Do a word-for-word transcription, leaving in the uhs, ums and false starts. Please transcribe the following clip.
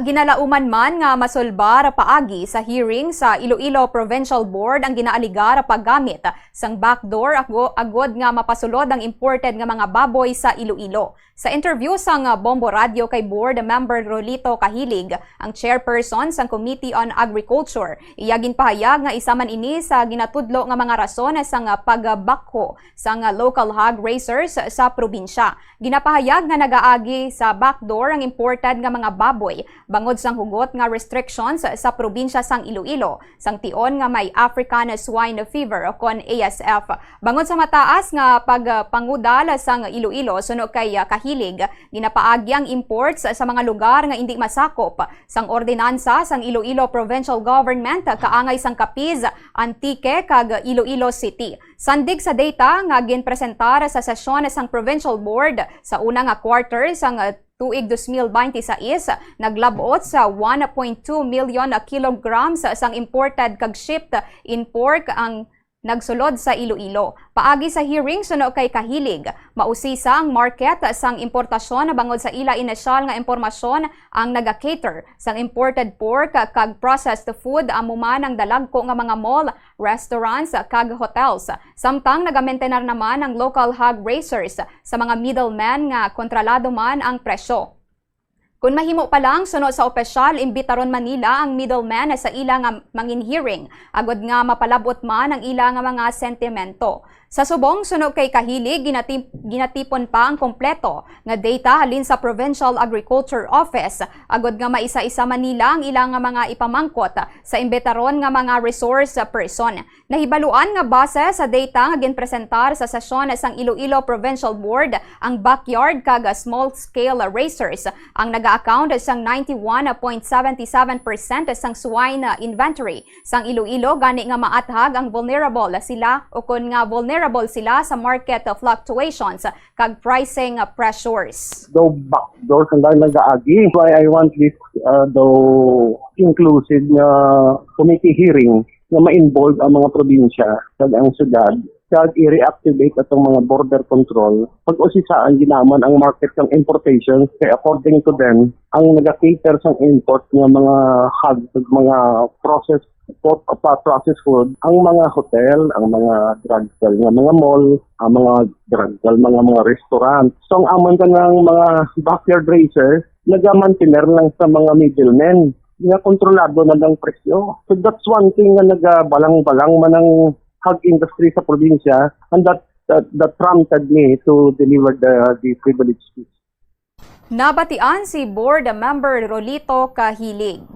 Kinalauman man nga masulbar paagi sa hearing sa Iloilo Provincial Board ang ginaaligar paggamit sang backdoor ago-, agod nga mapasulod ang imported nga mga baboy sa Iloilo. Sa interview sang Bombo Radio kay Board Member Rolito Kahilig, ang chairperson sang Committee on Agriculture, iya ginpahayag nga isa man ini sa ginatudlo nga mga rason sang pagbakho sang local hog raisers sa probinsya. Ginapahayag nga nagaagi sa backdoor ang imported nga mga baboy bangod sang hugot nga restrictions sa probinsya sang Iloilo, sang tion nga may African Swine Fever o kon A S F. Bangod sa mataas nga pagpangudal sang Iloilo suno kay, ah, Kahilig, ginapaagi ang imports sa mga lugar nga indi masakop sang ordinansa sang Iloilo Provincial Government kaangay sang Capiz, Antique, kag Iloilo City. Sandig sa data nga ginpresentar sa sesyon sang Provincial Board sa una nga quarter sang tuig dos mil bente sais, naglab-ot sa one point two million kilograms sang imported kag shipped in pork ang nagsulod sa Iloilo. Paagi sa hearing suno kay Kahilig, mausisa ang market sang importasyon bangod sa ila inisyal nga impormasyon ang naga-cater sang imported pork kag processed food amo man ang dalagko nga mga mall, restaurants, kag hotels. Samtang nagamentenar naman ang local hog raisers sa mga middlemen nga kontrolado man ang presyo. Kon mahimo pa lang, suno sa opisyal, imbitaron man nila ang middlemen sa ila nga mangin-hearing, agod nga mapalab-ot man ang ila nga mga sentimento. Sa subong, suno kay Kahilig, ginatip-, ginatipon pa ang kompleto nga data halin sa Provincial Agriculture Office, agod nga maisa-isa man nila ang ila nga mga ipamangkot sa imbitaron nga mga resource person. Nahibaluan nga base sa data nga ginpresentar sa sesyon sang Iloilo Provincial Board, ang backyard kag small-scale raisers ang naga-account sang ninety-one point seven seven percent sang swine inventory sang Iloilo, gani nga maathag ang vulnerable sila o kon nga vulnerable sila sa market fluctuations kag pricing pressures. Daw backdoor sila nagaagi. Why I want this, uh, daw inclusive nga committee hearing nga ma-involve ang mga probinsya kag ang syudad, kag i-reactivate atong mga border control. Pag-usisa ang ginaman ang market sang importation, kay according to them, ang nagacater sang import nga mga hog kag mga processed, po-, pa-, processed food, ang mga hotel, ang mga drugstore nga mga mall, ang mga drugstore, mga, mga restaurant. So, ang amon ka ng mga backyard raisers, nagamantener lang sa mga middlemen nga kontrolado na lang presyo. So, that's one thing nga nagabalang-balang man ang hog industry sa probinsya, and that, that, that prompted me to deliver the, the privilege speech. Nabatian si Board Member Rolito Kahilig.